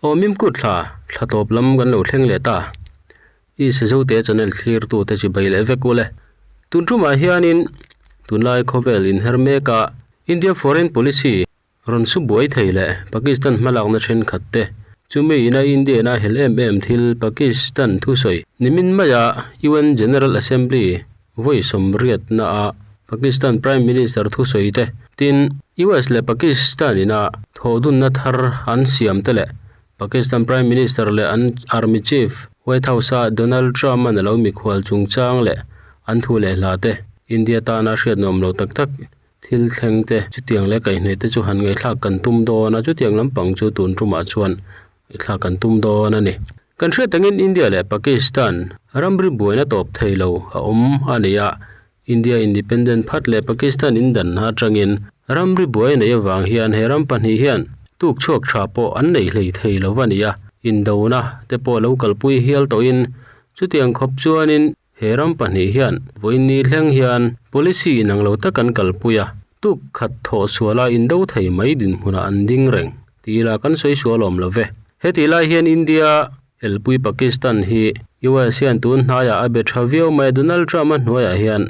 Aw Mimkut thla, thla tawp lam kan lo thleng leh ta. I Sezote channel thlirtute chi bai leh vek ule. Tun tumah hianin tunlai khawvel inher meka India foreign policy rawn su buai thei leh Pakistan hmalakna thenkhat te chumi ina India ina hel em em thil Pakistan thusawi nimin maia UN General Assembly vawi sawmriatna a Pakistan Prime Minister thusawi te tin US leh Pakistan ina thawhdunna thar an siam te leh Pakistan Prime Minister leh an Army Chief White House a Donald Trump an alo mikhual chungchang leh an thu leh hla te India tana hriat nuam lo tak tak thil thleng te chutiang leh kaihhneh te chu han ngaihthlak kan tum dawn a chutiang lampang chu tun tumah chuan Thla kan tum dawn a ni. Kan hriat angin India leh Pakistan ramri buaina tawp thei lo a awm a ni a, India independent phat leh Pakistan indan atangin ramri buai nei avang hian he ram pahnih hian tuk chhuak tha pawh an nei hlei thei lo a ni a, indona te pawh lo kalpui hial tawhin chutiang khawp chuanin He ram pahnih hian vawiin thleng hian policy inang lo tak an kalpui a, tuk khat thawh suala indo thei mai dinhmunah an ding reng tih ila kan sawi sual awm lo ve. Hetih lai hian India elpui Pakistan hi US hian tun hnaiah a be tha viau mai a, Donald Trump a hnuaiah hian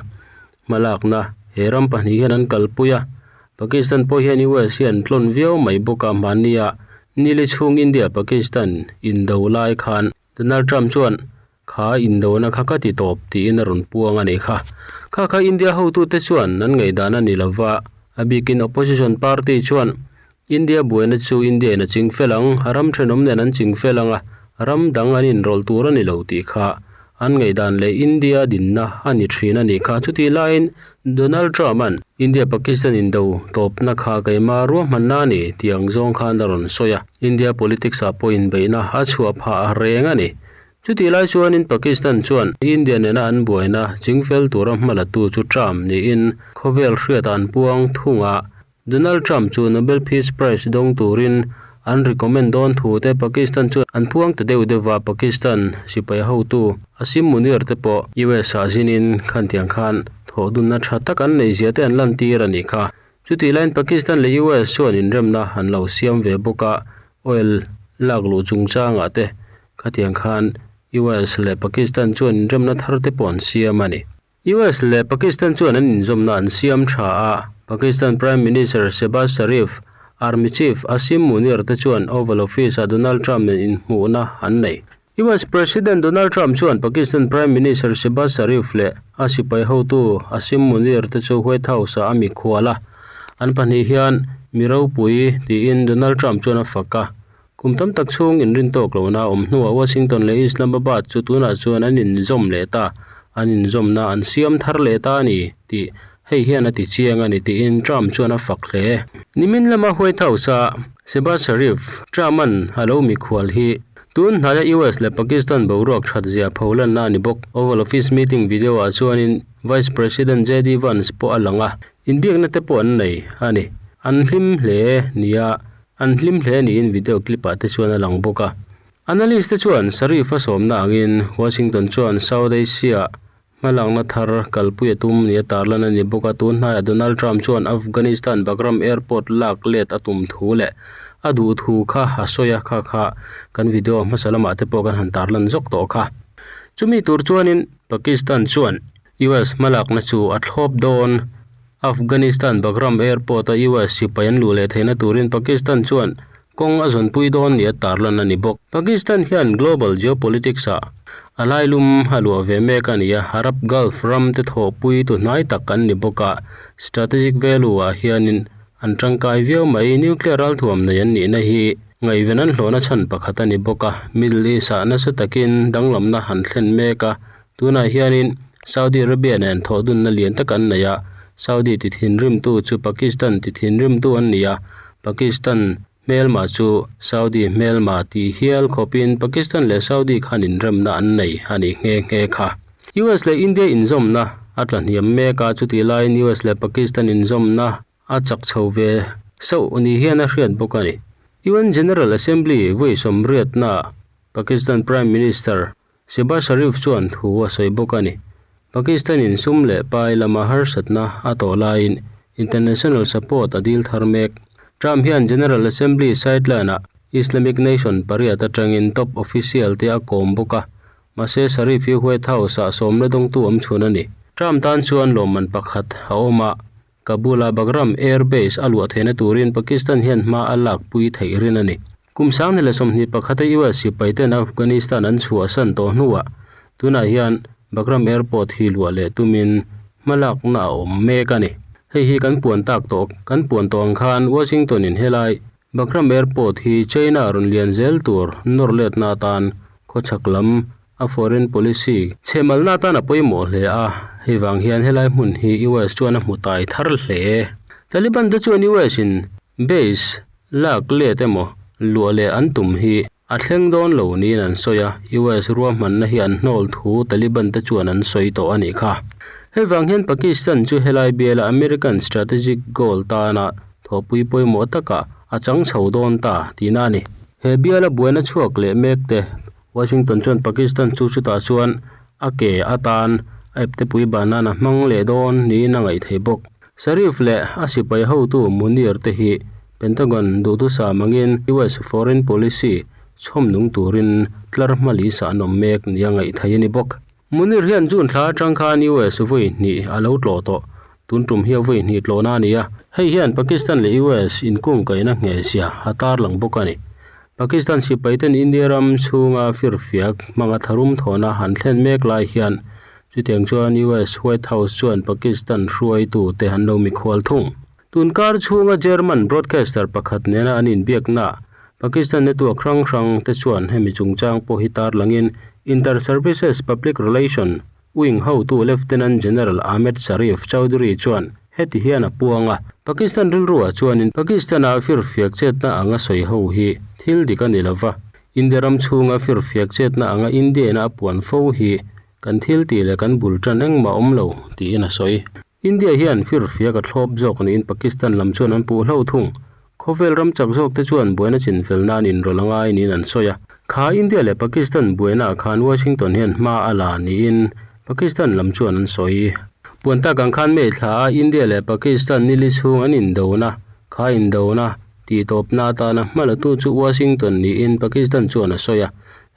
hmalakna he ram pahnih hian an kalpui a, Pakistan pawh hian US hi an tlawn viau mai bawk a, mahnia nili chhung India-Pakistan indo lai khan Donald Trump chuan, Kha indona kha ka ti tawp, tiin a rawn puang a nih kha. Kha kha India hotute chuan an ngaihdan a ni lova, a bikin opposition party chuan India buaina chu India in a ching fel ang, ram thenawm nen an ching fel ang a, ram dang an inrawlh tur a ni lo tih kha an ngaihdan leh India dinna a ni thin a nih kha. Chutih laiin Donald Trump-a'n India-Pakistan indo tawpna kha keimah ruahmanna a ni tih ang zawng khan a rawn sawi a. India politics-ah pawh inbeihna a chhuah phah reng a ni. Chutih lai chuanin Pakistan chuan India nena an buaina chingfel tura hmalatu chu Trump niin khawvel hriatah an puang thung a. Donald Trump chu Nobel Peace Prize dawng turin an recommend dawn thu te Pakistan chuan an puang ta deuh deuh va, Pakistan sipai hotu Asim Munir te pawh US ah zinin khantiang khan thawhdunna tha tak an neih zia te an lantir a nih kha. Chutih laiin Pakistan leh US chuan inremna an lo siam ve bawk a, oil lak luh chungchangah te khatiang khan US leh Pakistan chuan inremna thar te pawh an siam a ni. US leh Pakistan chuan an inzawmna an siam tha a, Pakistan Prime Minister Shehbaz Sharif, Army Chief Asim Munir te chuan Oval Office-ah Donald Trump nen inhmuhna an nei. US President Donald Trump chuan Pakistan Prime Minister Shehbaz Sharif leh a sipai hotu Asim Munir te chu White House-ah a mikhual a, an pahnih hian mi ropui tiin Donald Trump chuan a fak a. Kum tam tak chhung inrin tawk lohna a awm hnuah Washington leh Islamabad chu tunah chuan an inzawm leh ta, an inzawmna an siam thar leh ta a ni tih hei hian a ti chiang a ni tiin Trump chuan a fak hle. Nimin lama White House-a Shehbaz Sharif, Trump-a'n a lo mikhual hi tun hnaia US leh Pakistan boruak that zia pholanna a ni bawk. Oval Office meeting video-ah chuanin Vice President JD Vance pawh a lang a, inbiakna te pawh an nei a ni. An hlim hle nia An hlim hle niin video clip ah te chuan a lang bawk a. Analyst te chuan Sharif a sawmna angin Washington chuan South Asia hmalakna thar kalpui a tum nia tarlan a ni bawk a. Tun hnaiah Donald Trump chuan Afghanistan Bagram Airport lak let a tum thu leh a duh thu kha a sawi a, kha kha kan video hmasa lamah te pawh kan han tarlan zawk tawh kha. Chumi tur chuanin Pakistan chuan US hmalakna chu a thlawp dawn. Afghanistan Bagram Airport-a US sipai an luh leh theihna turin Pakistan chuan kawng a zawnpui dawn nia tarlan a ni bawk. Pakistan hian global geopolitics-ah a lailum a luah ve mek a ni a, Arab Gulf ram te thawhpui tu hnai tak an ni bawk a, strategic value-ah hianin an tangkai viau mai. Nuclear ralthuam nei an nihna hi ngaihven an hlawhna chhan pakhat a ni bawk a, Middle East-ah nasa takin danglamna an thlen mek a, Tunah hianin Saudi Arabia nen thawhdunna lian tak an nei a, Saudi ti thinrimtu chu Pakistan ti thinrimtu an ni a, Pakistan hmelma chu Saudi hmelma tih hial khawpin Pakistan leh Saudi khan inremna an nei a nih nghe nghe kha. US leh India inzawmna a tla hniam mek a, chutih laiin US leh Pakistan inzawmna a chak chho ve sauh ni hian a hriat bawk a ni. UN General Assembly vawi sawmriatnaah Pakistan Prime Minister Shehbaz Sharif chuan thu a sawi bawk a ni. Pakistan in sum leh pai lama harsatna a tawh laiin international support a dil thar mek. Trump hian General Assembly sideline-ah Islamic nation pariat atangin top official te a kawm bawk a, mahse Sharif hi White House-ah sawmna dawngtu awm chhun a ni. Trump tan chuan lawmman pakhat a awm a, Kabul-a Bagram Air Base a luah theihna turin Pakistan hian hma a lakpui theih rin a ni. Kum 2021 a US sipaiten Afghanistan an chhuahsan tawh hnuah tunah hian Bagram Airport hi luah leh tumin hmalakna a awm mek a ni. Hei hi kan puan tak tawh kan puan tawh ang khan Washington-in helai Bagram Airport hi China rawn lian zel tur nawr letna atan khawchhak lam a foreign policy chhemalna atan a pawimawh hle a, hei vang hian helai hmun hi US chuan a hmu tai thar hle. Taliban te chuan US in base lak let emaw luah leh an tum hi a thleng dawn lo niin an sawi a, US ruahmanna hi an hnawl thu Taliban te chuan an sawi tawh a nih kha. Hei vang hian Pakistan chu helai biala American strategic goal tana Thawhpui pawimawh takah a chang chho dawn ta tihna a ni. He biala buaina chhuak leh mek te Washington chuan Pakistan chu chutah chuan a ke atan a eptepui ban nan a hmang leh dawn niin a ngaih theih bawk. Sharif leh a sipai hotu Munir te hi Pentagon duhthusam angin US foreign policy chhawm nung turin tlar hmali sah an awm mek nia ngaih theih a ni bawk. Munir hian June thla atang khan US vawi hnih a lo tlawh tawh. Tun tum hi a vawi hnih tlawhna a ni a, hei hian Pakistan leh US inkungkaihna nghehzia a tarlang bawk a ni. Pakistan sipaiten India ram chhunga firfiak hmanga tharum thawhna an thlen mek lai hian chutiang chuan US White House chuan Pakistan hruaitute an lo mikhual thung. Tun kar chhunga German broadcaster pakhat nena an inbiaknaah Pakistan network hrang hrang te chuan hemi chungchang pawh hi tarlangin Inter-Services Public Relation wing hotu Lieutenant General Ahmed Sharif Chaudhry chuan heti hian a puang a, Pakistan rilruah chuanin Pakistan-a firfiak chetna anga sawi ho hi thil dik a ni lova, India ram chhunga firfiak chetna anga India-in a puan fo hi kan thil tih leh kan bul tan engmah awm lo tiin a sawi. India hian firfiak a thlawp zawk niin Pakistan lam chuan an puh hlo thung. Khawvel ram chak zawk te chuan buaina chinfel nan inrawlh a ngai niin an sawi a. Kha India leh Pakistan buainaah khan Washington hian hma a la niin Pakistan lam chuan an sawi. Puan tak ang khan May thla a India leh Pakistan nili chhung an indona, kha indona tihtawpna atana hma latu chu Washington niin Pakistan chuan a sawi a.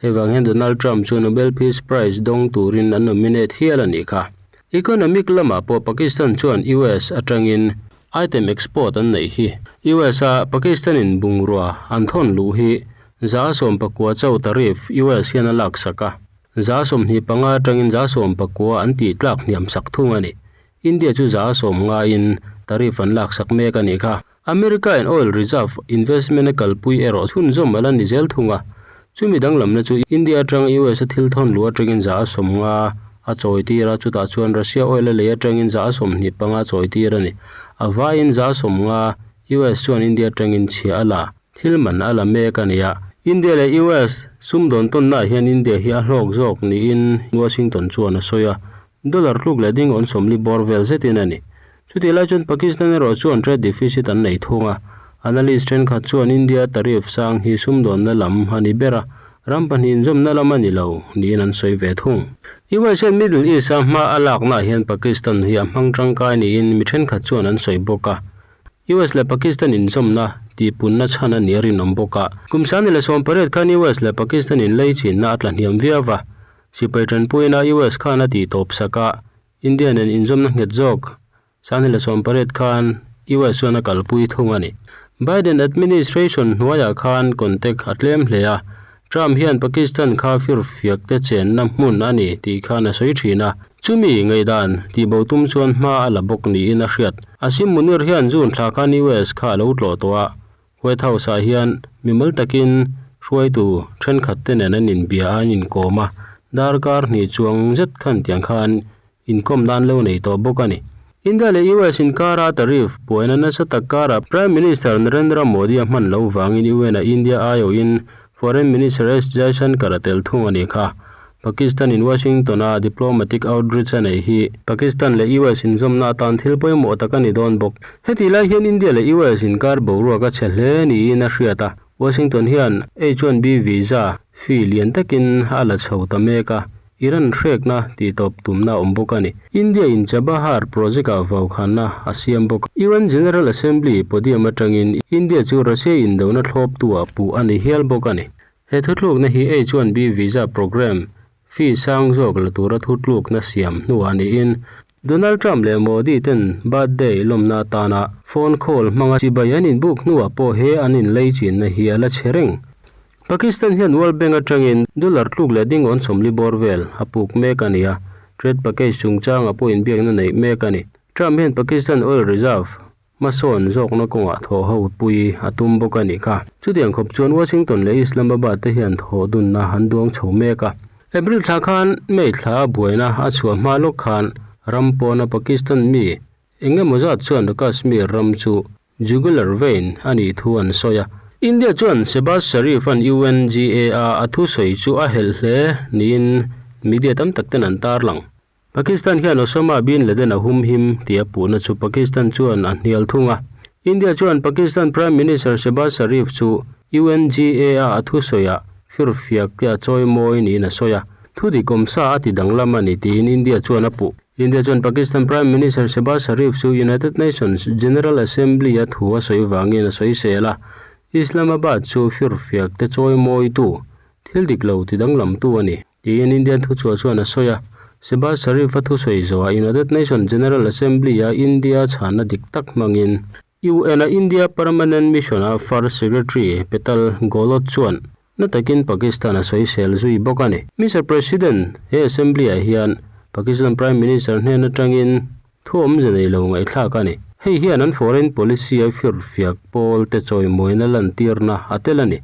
Hei vang hian Donald Trump chu Nobel Peace Prize dawng turin an nominate hial a nih kha. Economic lamah pawh Pakistan chuan US atangin item export an neih hi. US a Pakistan in bungrua an thawn luh hi 140 chauh tariff US hian a laksak a, 25 atangin 19 an tih tlak hniam sak thung a ni. India chu 100 in tariff an laksak mek a nih kha. America in oil reserve investment a kalpui erawh chhunzawm a la ni zel thung a, chumi danglamna chu India atang US a thil thawn luh atangin 150 a chawi tir a, chutah chuan Russia oil a lei atangin 25 a chawi tir a ni. A vaiin 150 US chuan India atangin chhia a la, thil man a la mek a ni a. India leh US sumdawn tawnnaah hian India hi a hlawk zawk niin Washington chuan a sawi a, Dollar tluk leh ding awn 40 bawr vel zetin a ni. Chutih lai chuan Pakistan erawh chuan trade deficit an nei thung a. Analyst thenkhat chuan India tariff sang hi sumdawnna lam a ni ber a, ram pahnih inzawmna lam a ni lo niin an sawi ve thung. US hian Middle East-a hma a laknaah hian Pakistan hi a hmang tangkai niin mi thenkhat chuan an sawi bawk a. US leh Pakistan inzawmna tihpunna chhan a nih a rinawm bawk a. Kum 2018 khan US leh Pakistan inleichhinna a tla hniam viau va. Sipai tanpuina US khan a tih tawp sak a, India nen inzawmna nghet zawk 2018 khan US chuan a kalpui thung a ni. Biden administration hnuaiah khan contact a tlem hle a, Trump hian Pakistan kha firfiak te chenna hmun a ni tih khan a sawi thin a, chumi ngaihdan tihbo tum chuan hma a la bawk niin a hriat. Asim Munir hian June thla khan US kha a lo tlawh tawh a, White House-ah hian mimal takin hruaitu thenkhat te nen an inbia a, an inkawm a, darkar hnih chuang zet khan tiang khan inkawm nan lo nei tawh bawk a ni. India leh US inkara tariff buaina nasa tak karah Prime Minister Narendra Modi a hman loh vangin UN-ah India aiawhin Foreign Minister S Jaishankar a tel thung a nih kha. Pakistan in Washington a diplomatic outreach a neih hi Pakistan leh US inzawmna atan thil pawimawh tak a ni dawn bawk. Hetih lai hian India leh US inkar boruak a chhe hle niin a hriat a, Washington hian H-1B visa fee lian takin a la chho ta mek a. Iran hrekna tihtawp tumna a awm bawk a ni. India in Chabahar project-ah vaukhanna a siam bawk a. UN General Assembly podium atangin India chu Russia indona thlawptu-ah puh a ni hial bawk a ni. He thuthlukna hi H-1B visa program fee sang zawk la tura thutlukna siam hnuah niin Donald Trump leh Modi ten birthday lawmna atana phone call hmanga chibai an inbuk hnuah pawh he an inlei chinna hi a la chhe reng. Pakistan hian World Bank atangin dollar tluk leh dingawn 40 bawr vel a puk mek a ni a, trade package chungchangah pawh inbiakna neih mek a ni. Trump hian Pakistan oil reserve hmasawn zawkna kawngah thawh ho pui a tum bawk a nih kha. Chutiang khawp chuan Washington leh Islamabad te hian thawh dunna an duang chho mek a. April thla khan May thla buaina a chhuah hma lawk khan ram pawna Pakistan mi eng emaw zat chuan Kashmir ram chu Jugular vein a nih thu an sawi a. India chuan Shehbaz Sharif-a'n UNGA-a a thusawi chu a helh hle niin media tam tak ten an tarlang. Pakistan hian Osama bin Laden a humhim tih a puhna chu Pakistan chuan a hnial thung a. India chuan Pakistan Prime Minister Shehbaz Sharif chu UNGA-a a thusawiah firfiak te a chawimawi niin a sawi a. Thudik awmsa a ti danglam a ni tiin India chuan a puh. India chuan Pakistan Prime Minister Shehbaz Sharif chu United Nations General Assembly-a thu a sawi vangin a sawisel a, Islamabad chu firfiak te chawimawitu, thil dik lo ti danglamtu a ni, tiin Indian thuchhuah chuan a sawi a. Shehbaz Sharif-a thusawi zawhah United Nations General Assembly-a India chhanna dik tak hmangin UN-a India Permanent Mission-a First Secretary Petal Golot chuan na takin Pakistan a sawisel zui bawk a ni. Mister President, he Assembly-ah hian Pakistan Prime Minister hnen atangin thu awmze nei lo ngaihthlak a ni. Hei hian an foreign policy-a firfiak pawl te chawimawina lantirna a tel a ni.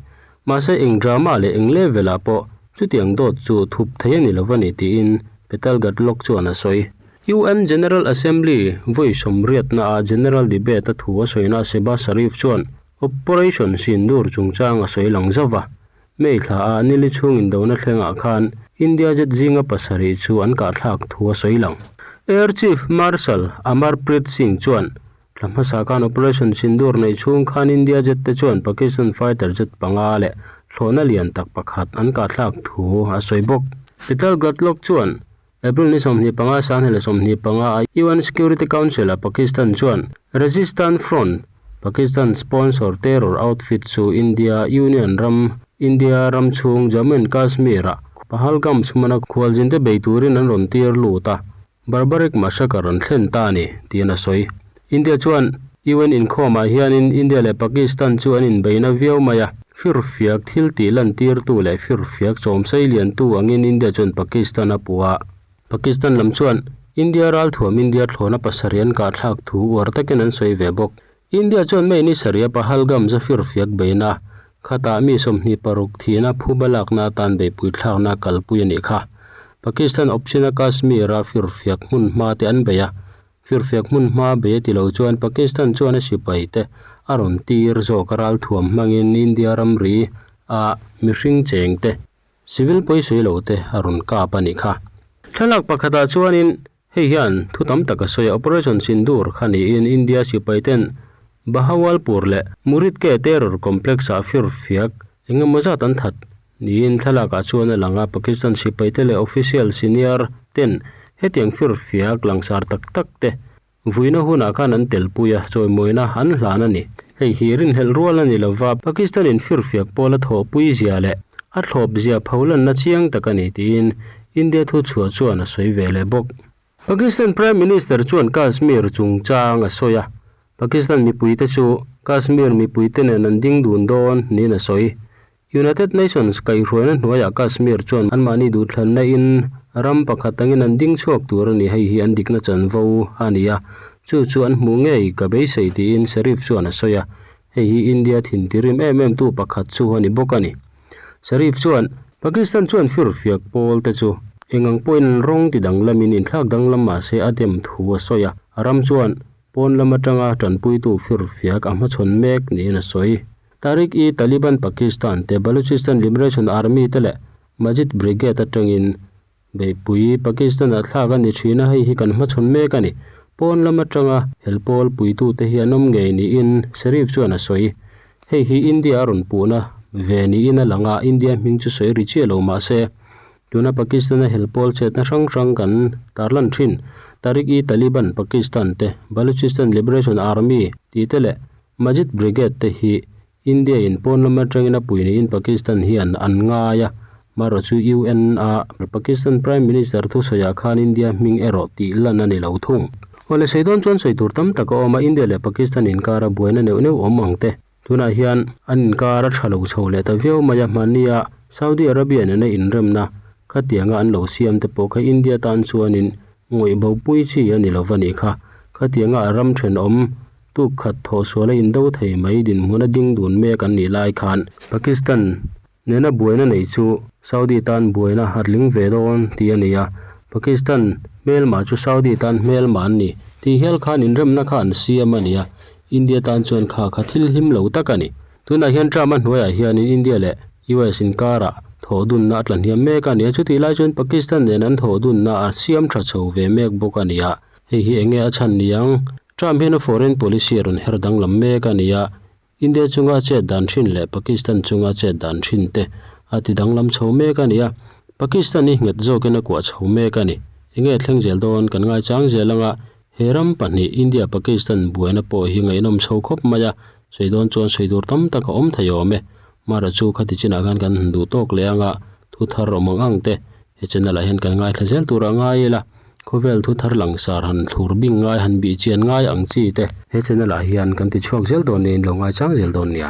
Mahse eng drama leh eng level-ah pawh chutiang dawt chu thup thei a ni lo a ni tiin Petal Gatlok chuan a sawi. UN General Assembly vawi sawmriatnaah General Debate a thu a sawina Shehbaz Sharif chuan Operation Sindoor chungchang a sawi lang zauh va. May thlaah nili chhung indona thlengah khan India jet zinga pasarih chu an kahthlak thu a sawi lang. Air Chief Marshal Amarpreet Singh chuan thla hmasa khan Operation Sindoor nei chhung khan India jet te chuan Pakistan fighter jet panga leh thlawhna lian tak pakhat an kahthlak thu a sawi bawk. Petal Gatlok chuan April ni 25 sanghela 25 a UN Security Council a Pakistan chuan Resistance Front, Pakistan sponsor terror outfit chu India Union ram India ram chhung Jammu and Kashmir ah Pahalgam chhumana khualzin te bei turin an rawn tir lut a, barbaric massacre an thlen ta a ni, tiin a sawi. India chuan UN inkhawmah hianin India leh Pakistan chu an inbeina viau mai a, firfiak thil tih lantirtu leh firfiak chawmsei liantu angin India chuan Pakistan a puh a. Pakistan lam chuan India ralthuam India thlawna pasarih an kahthlak thu uar takin an sawi ve bawk. India chuan May ni sarih a Pahalgam za firfiak beina khatah mi 26 thihna phuba lakna atan beihpui thlakna kalpui a nih kha. Pakistan awpchina Kashmir-a firfiak hmun hma te an bei a, Firfiak hmun hma bei a ti lo chuan Pakistan chuan a sipai te a rawn tir zawk a ralthuam hmangin India ramri a mihring cheng te, civil pawisawi lo te a rawn kap a nih kha. Thlalak pakhatah chuanin hei hian thu tam tak a sawi a, Operation Sindoor kha niin India sipai ten Bahawalpur leh Muridke terror complex ah firfiak eng emaw zat an that Niin thlalakah chuan a lang a, Pakistan sipaite leh official senior ten hetiang firfiak langsar tak tak te vuina hunah khan an telpui a, chawimawina an hlan a ni. Hei hi rinhlelh rual a ni lova, Pakistan-in firfiak pawl a thawhpui zia leh a thlawp zia pholanna chiang tak a ni tiin India thuchhuah chuan a sawi ve leh bawk. Pakistan Prime Minister chuan Kashmir chungchang a sawi a, Pakistan mipuite chu Kashmir mipuite nen an ding dun dawn niin a sawi. United Nations kaihhruaina hnuaiah Kashmir chuan anmahni duhthlanna in ram pakhat angin an ding chhuak tur a ni, hei hi an dikna chanvo a ni a, chu chu an hmuh ngei ka beisei tiin Sharif chuan a sawi a, hei hi India thintirim em em tu pakhat chu a ni bawk a ni. Sharif chuan, Pakistan chuan firfiak pawl te chu eng ang pawhin an rawng ti danglamin inthlak danglam mah se a dem thu a sawi a, a ram chuan pawn lam atanga tanpuitu firfiak a hmachhawn mek niin a sawi. Tehrik-i-Taliban Pakistan te Balochistan Liberation Army te leh Majid Brigade atangin Beihpui, Pakistan-ah thlak a ni thin a, hei hi kan hmachhawn mek a ni. Pawn lam atanga helpawl puitute hi an awm ngei niin Sharif chuan a sawi. Hei hi India a rawn puhna ve niin a lang a, India hming chu sawi ri chiah lo mah se. Tuna Pakistan-a hel pawl chetna hrang hrang kan tarlan thin. Tehrik-i-Taliban Pakistan te, Baluchistan Liberation Army tih te leh Majid Brigade te hi India in pawn lam atangin a pui niin Pakistan hian an ngai a, marawh chu UN a Pakistan Prime Minister thusawiah khan India hming erawh tih lan a ni lo thung. Awle sawi dawn chuan sawi tur tam tak a awm a, India leh Pakistan inkara buaina neuh neuh awm ang te. Tunah hian an inkar a tha lo chho leh ta viau mai a, hmania Saudi Arabia nena inremna khatianga an lo siam te pawh kha India tan chuanin ngawih bopui chi a ni lo va nih kha. Khatianga a ram thenawm tuk khat thawhsual a indo thei mai dinhmun a ding dun mek an nih lai khan Pakistan nena buaina nei chu Saudi tan buaina a tling ve dawn tih a ni a, Pakistan hmelma chu Saudi tan hmelma an ni tih hial khan inremna kha an siam a ni a, India tan chuan kha kha thil him lo tak a ni. Tunah hian Trump a hnuaiah hianin India leh US inkarah thawh dunna a tla hniam mek a ni a, chutih lai chuan Pakistan nen an thawh dunna a siam tha chho ve mek bawk a ni a, hei hi eng nge a chhan ni ang? Trump hian a foreign policy a rawn her danglam mek a ni a, India chunga a chet dan thin leh Pakistan chunga a chet dan thin te a ti danglam chho mek a ni a, Pakistan hi nghet zawkin a kuah chho mek a ni. Enge thleng zel dawn kan ngaichang zel anga he ram pahnih India Pakistan buaina pawh hi ngaihnawm chho khawp mai a, sawi dawn chuan sawi tur tam tak a awm thei awm e. Mara chu khati chinah khan kan han duh tawk leh anga thu thar awm ang ang te he channel ah hian kan ngaithla zel tur a ngai ila. Khawvel thu thar langsar han thlur bing ngai han bih chian ngai ang chi te he channel ah hian kan ti chhuak zel dawn niin lo ngaichang zel dawn nia.